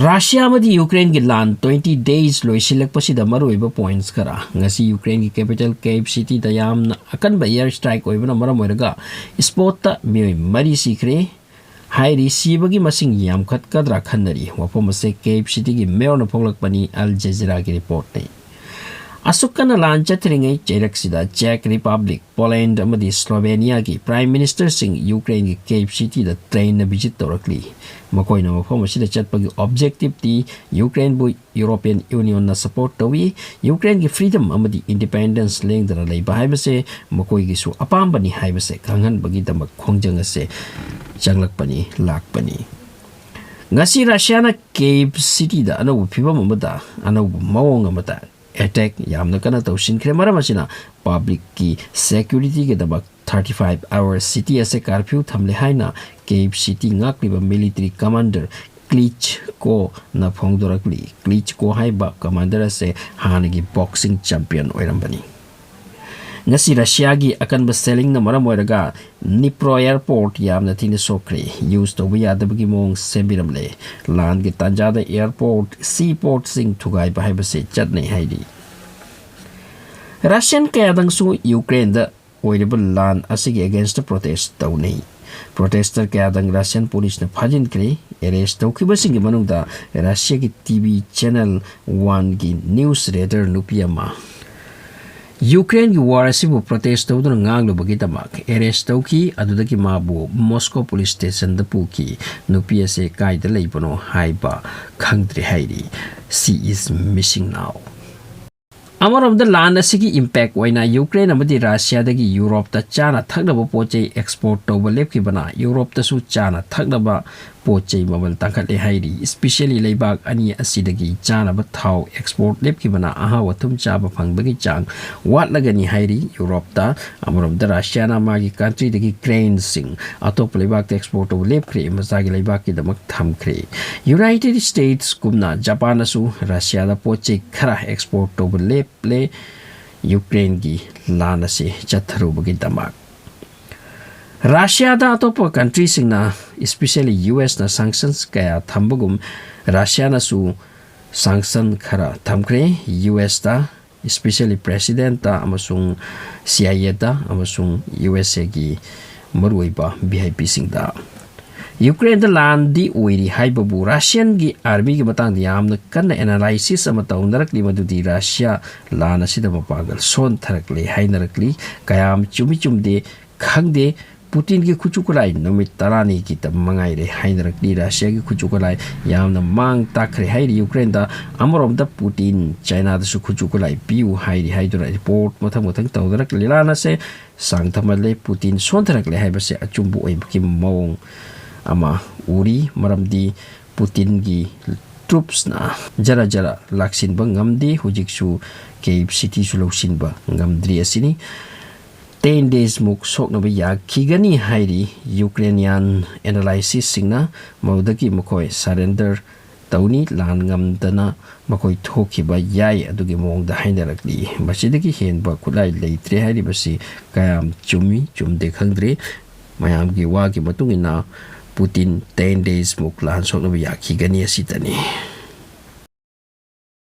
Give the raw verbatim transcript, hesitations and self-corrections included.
Russia ꯑꯃꯗꯤ ꯌꯨꯀ꯭ꯔꯦꯟꯒꯤ ꯂꯥꯟ twenty days ꯂꯣꯏꯁꯤꯜꯂꯛꯄꯁꯤꯗ ꯃꯔꯨꯑꯣꯏꯕ points ꯈꯔ꯫ ꯉꯁꯤ ꯌꯨꯀ꯭ꯔꯦꯟꯒꯤ capital Kyiv cityꯗ ꯌꯥꯝꯅ ꯑꯀꯟꯕ air strike ꯑꯣꯏꯕꯅ ꯃꯔꯝ ꯑꯣꯏꯔꯒ spotꯇ ꯃꯤꯑꯣꯏ ꯃꯔꯤ ꯁꯤꯈ꯭ꯔꯦ ꯍꯥꯏꯔꯤ꯫ ꯁꯤꯕꯒꯤ ꯃꯁꯤꯡ ꯌꯥꯝꯈꯠꯀꯗ꯭ꯔꯥ ꯈꯟꯅꯔꯤ꯫ ꯋꯥꯐꯝ ꯑꯁꯦ Kyiv cityꯒꯤ mayorꯅ ꯐꯣꯡꯂꯛꯄꯅꯤ꯫ Al Jazeeraꯒꯤ reportꯅꯤ꯫ ꯑꯁꯨꯛ ꯀꯟꯅ ꯂꯥꯟ ꯆꯠꯊꯔꯤꯉꯩ ꯆꯩꯔꯛꯁꯤꯗ Czech Republic, Poland ꯑꯃꯗꯤ Sloveniaꯒꯤ prime ministerꯁꯤꯡ ꯌꯨꯀ꯭ꯔꯦꯟꯒꯤ Kyiv cityꯗ trainꯅ visit ꯇꯧꯔꯛꯂꯤ꯫ ꯃꯈꯣꯏꯅ ꯃꯐꯝ ꯑꯁꯤꯗ ꯆꯠꯄꯒꯤ objectiveꯇꯤ ꯌꯨꯀ꯭ꯔꯦꯟꯕꯨ European Unionꯅ support ꯇꯧꯏ꯫ ꯌꯨꯀ꯭ꯔꯦꯟꯒꯤ freedom ꯑꯃꯗꯤ independence ꯂꯦꯡꯗꯅ ꯂꯩꯕ ꯍꯥꯏꯕꯁꯦ ꯃꯈꯣꯏꯒꯤꯁꯨ ꯑꯄꯥꯝꯕꯅꯤ ꯍꯥꯏꯕꯁꯦ ꯈꯪꯍꯟꯕꯒꯤꯗꯃꯛ ꯈꯣꯡꯖꯪ ꯑꯁꯦ ꯆꯪꯂꯛꯄꯅꯤ, ꯂꯥꯛꯄꯅꯤ꯫ ꯉꯁꯤ ꯔꯁꯤꯌꯥꯅ Kyiv cityꯗ ꯑꯅꯧꯕ ꯐꯤꯕꯝ ꯑꯃꯗ, ꯑꯅꯧꯕ ꯃꯑꯣꯡ ꯑꯃꯗ attack ꯌꯥꯝꯅ ꯀꯟꯅ ꯇꯧꯁꯤꯟꯈ꯭ꯔꯦ꯫ ꯃꯔꯝ ꯑꯁꯤꯅ publicꯀꯤ securityꯒꯤꯗꯃꯛ thirty five hour city ꯑꯁꯦ curfew ꯊꯝꯂꯦ ꯍꯥꯏꯅ Kyiv city ꯉꯥꯛꯂꯤꯕ military commander Klitschkoꯅ ꯐꯣꯡꯗꯣꯔꯛꯂꯤ꯫ Klitschko ꯍꯥꯏꯕ commander ꯑꯁꯦ ꯍꯥꯟꯅꯒꯤ boxing champion ꯑꯣꯏꯔꯝꯕꯅꯤ꯫ ꯉꯁꯤ ꯔꯁꯤꯌꯥꯒꯤ ꯑꯀꯟꯕ shellingꯅ ꯃꯔꯝ ꯑꯣꯏꯔꯒ Dnipro airport ꯌꯥꯝꯅ ꯊꯤꯅ ꯁꯣꯛꯈ꯭ꯔꯦ꯫ Use ꯇꯧꯕ ꯌꯥꯗꯕꯒꯤ ꯃꯑꯣꯡ ꯁꯦꯝꯕꯤꯔꯝꯂꯦ꯫ ꯂꯥꯟꯒꯤ ꯇꯥꯟꯖꯥꯗ airport, seaportꯁꯤꯡ ꯊꯨꯒꯥꯏꯕ ꯍꯥꯏꯕꯁꯤ ꯆꯠꯅꯩ ꯍꯥꯏꯔꯤ꯫ Russian ꯀꯌꯥꯗꯪꯁꯨ ꯌꯨꯀ꯭ꯔꯦꯟꯗ ꯑꯣꯏꯔꯤꯕ ꯂꯥꯟ ꯑꯁꯤꯒꯤ againstꯇ protest ꯇꯧꯅꯩ꯫ Protester ꯀꯌꯥꯗꯪ Russian policeꯅ ꯐꯥꯖꯤꯟꯈ꯭ꯔꯦ꯫ Arrest ꯇꯧꯈꯤꯕꯁꯤꯡꯒꯤ ꯃꯅꯨꯡꯗ ꯔꯁꯤꯌꯥꯒꯤ TV channel oneꯒꯤ news reader ꯅꯨꯄꯤ ꯑꯃ ꯌꯨꯀ꯭ꯔꯦꯟꯒꯤ war ꯑꯁꯤꯕꯨ protest ꯇꯧꯗꯨꯅ ꯉꯥꯡꯂꯨꯕꯒꯤꯗꯃꯛ arrest ꯇꯧꯈꯤ꯫ ꯑꯗꯨꯗꯒꯤ ꯃꯥꯕꯨ Moscow police stationꯗ ꯄꯨꯈꯤ꯫ ꯅꯨꯄꯤ ꯑꯁꯤ ꯀꯥꯏꯗ ꯂꯩꯕꯅꯣ ꯍꯥꯏꯕ ꯈꯪꯗ꯭ꯔꯦ ꯍꯥꯏꯔꯤ꯫ She is missing now. ꯑꯃꯔꯣꯝꯗ ꯂꯥꯟ ꯑꯁꯤꯒꯤ impact ꯑꯣꯏꯅ ꯌꯨꯀ꯭ꯔꯦꯟ ꯑꯃꯗꯤ ꯔꯁꯤꯌꯥꯗꯒꯤ ꯌꯨꯔꯣꯞꯇ ꯆꯥꯅ ꯊꯛꯅꯕ ꯄꯣꯠ ꯆꯩ export ꯇꯧꯕ ꯂꯦꯞꯈꯤꯕꯅ ꯌꯨꯔꯣꯞꯇꯁꯨ ꯆꯥꯅ ꯊꯛꯅꯕ ꯄꯣꯠ ꯆꯩ ꯃꯃꯜ ꯇꯥꯡꯈꯠꯂꯦ ꯍꯥꯏꯔꯤ꯫ Especially ꯂꯩꯕꯥꯛ ꯑꯅꯤ ꯑꯁꯤꯗꯒꯤ ꯆꯥꯅꯕ ꯊꯥꯎ export ꯂꯦꯞꯈꯤꯕꯅ ꯑꯍꯥꯎ ꯑꯊꯨꯝ ꯆꯥꯕ ꯐꯪꯕꯒꯤ ꯆꯥꯡ ꯋꯥꯠꯂꯒꯅꯤ ꯍꯥꯏꯔꯤ ꯌꯨꯔꯣꯞꯇ꯫ ꯑꯃꯔꯣꯝꯗ ꯔꯁꯤꯌꯥꯅ ꯃꯥꯒꯤ countryꯗꯒꯤ grainꯁꯤꯡ ꯑꯇꯣꯞꯄ ꯂꯩꯕꯥꯛꯇ export ꯇꯧꯕ ꯂꯦꯞꯈ꯭ꯔꯦ, ꯃꯁꯥꯒꯤ ꯂꯩꯕꯥꯛꯀꯤꯗꯃꯛ ꯊꯝꯈ꯭ꯔꯦ꯫ United Statesꯀꯨꯝꯅ ꯖꯄꯥꯟꯅꯁꯨ ꯔꯁꯤꯌꯥꯗ ꯄꯣꯠ ꯆꯩ ꯈꯔ export ꯇꯧꯕ ꯂꯦꯞꯂꯦ꯫ ꯌꯨꯀ꯭ꯔꯦꯟꯒꯤ ꯂꯥꯟ ꯑꯁꯤ ꯆꯠꯊꯔꯨꯕꯒꯤꯗꯃꯛ꯫ ꯔꯁꯤꯌꯥꯗ ꯑꯇꯣꯞꯄ ꯀꯟꯇ꯭ꯔꯤꯁꯤꯡꯅ, especially ꯌꯨ ꯑꯦꯁꯅ sanctions ꯀꯌꯥ ꯊꯝꯕꯒꯨꯝ ꯔꯁꯤꯌꯥꯅꯁꯨ sanction ꯈꯔ ꯊꯝꯈ꯭ꯔꯦ꯫ ꯌꯨ ꯑꯦꯁꯇ, especially presidentꯇ ꯑꯃꯁꯨꯡ ꯁꯤ ꯑꯥꯏ ꯑꯦꯗ ꯑꯃꯁꯨꯡ ꯌꯨ ꯑꯦꯁ ꯑꯦꯒꯤ ꯃꯔꯨꯑꯣꯏꯕ ꯚꯤ ꯑꯥꯏ ꯄꯤꯁꯤꯡꯗ꯫ ꯌꯨꯀ꯭ꯔꯦꯟꯗ ꯂꯥꯟꯗꯤ ꯑꯣꯏꯔꯤ ꯍꯥꯏꯕꯕꯨ ꯔꯁꯤꯌꯟꯒꯤ ꯑꯥꯔꯃꯤꯒꯤ ꯃꯇꯥꯡꯗ ꯌꯥꯝꯅ ꯀꯟꯅ analysis ꯑꯃ ꯇꯧꯅꯔꯛꯂꯤ, ꯃꯗꯨꯗꯤ ꯔꯁꯤꯌꯥ ꯂꯥꯟ ꯑꯁꯤꯗ ꯃꯄꯥꯡꯒꯜ ꯁꯣꯟꯊꯔꯛꯂꯦ ꯍꯥꯏꯅꯔꯛꯂꯤ꯫ ꯀꯌꯥꯝ ꯆꯨꯝꯃꯤ ꯆꯨꯝꯗꯦ ꯈꯪꯗꯦ꯫ ꯄꯨꯇꯤꯟꯒꯤ ꯈꯨꯠꯁꯨ ꯈꯨꯠꯂꯥꯏ ꯅꯨꯃꯤꯠ ꯇꯔꯥꯅꯤ ꯈꯤꯇ ꯃꯉꯥꯏꯔꯦ ꯍꯥꯏꯅꯔꯛꯂꯤ꯫ ꯔꯁꯤꯌꯥꯒꯤ ꯈꯨꯠꯁꯨ ꯈꯨꯠꯂꯥꯏ ꯌꯥꯝꯅ ꯃꯥꯡ ꯇꯥꯛꯈ꯭ꯔꯦ ꯍꯥꯏꯔꯤ ꯌꯨꯀ꯭ꯔꯦꯟꯗ꯫ ꯑꯃꯔꯣꯝꯗ ꯄꯨꯇꯤꯟ ꯆꯥꯏꯅꯥꯗꯁꯨ ꯈꯨꯠꯁꯨ ꯈꯨꯠꯂꯥꯏ ꯄꯤꯌꯨ ꯍꯥꯏꯔꯤ ꯍꯥꯏꯗꯨꯅ ꯔꯤꯄꯣꯔꯠ ꯃꯊꯪ ꯃꯊꯪ ꯇꯧꯅꯔꯛꯂꯤ꯫ ꯂꯥꯟ ꯑꯁꯦ ꯆꯥꯡ ꯊꯝꯍꯜꯂꯦ꯫ ꯄꯨꯇꯤꯟ ꯁꯣꯟꯊꯔꯛꯂꯦ ꯍꯥꯏꯕꯁꯦ ꯑꯆꯨꯝꯕ ꯑꯣꯏꯕꯒꯤ ꯃꯑꯣꯡ ꯑꯃ ꯎꯔꯤ꯫ ꯃꯔꯝꯗꯤ ꯄꯨꯇꯤꯟꯒꯤ troops ꯅ ꯖꯔ ꯖꯔ ꯂꯥꯛꯁꯤꯟꯕ ꯉꯝꯗꯦ꯫ ꯍꯧꯖꯤꯛꯁꯨ ꯀꯦꯞ ꯁꯤꯇꯤꯁꯨ ꯂꯧꯁꯤꯟꯕ ꯉꯝꯗ꯭ꯔꯤ ꯑꯁꯤꯅꯤ꯫ Ten days ꯃꯨꯛ ꯁꯣꯛꯅꯕ ꯌꯥꯈꯤꯒꯅꯤ ꯍꯥꯏꯔꯤ ꯌꯨꯀ꯭ꯔꯦꯅꯤꯌꯥꯟ analysis ꯁꯤꯡꯅ꯫ ꯃꯗꯨꯗꯒꯤ ꯃꯈꯣꯏ surrender ꯇꯧꯅꯤ, ꯂꯥꯟ ꯉꯝꯗꯅ ꯃꯈꯣꯏ ꯊꯣꯛꯈꯤꯕ ꯌꯥꯏ, ꯑꯗꯨꯒꯤ ꯃꯑꯣꯡꯗ ꯍꯥꯏꯅꯔꯛꯂꯤ꯫ ꯃꯁꯤꯗꯒꯤ ꯍꯦꯟꯕ ꯈꯨꯠꯂꯥꯏ ꯂꯩꯇ꯭ꯔꯦ ꯍꯥꯏꯔꯤꯕꯁꯤ ꯀꯌꯥꯝ ꯆꯨꯝꯃꯤ ꯆꯨꯝꯗꯦ ꯈꯪꯗ꯭ꯔꯦ꯫ ꯃꯌꯥꯝꯒꯤ ꯋꯥꯒꯤ ꯃꯇꯨꯡ ꯏꯟꯅ ꯄꯨꯇꯤꯟ ten days ꯃꯨꯛ ꯂꯥꯟ ꯁꯣꯛꯅꯕ ꯌꯥꯈꯤꯒꯅꯤ ꯑꯁꯤꯇꯅꯤ꯫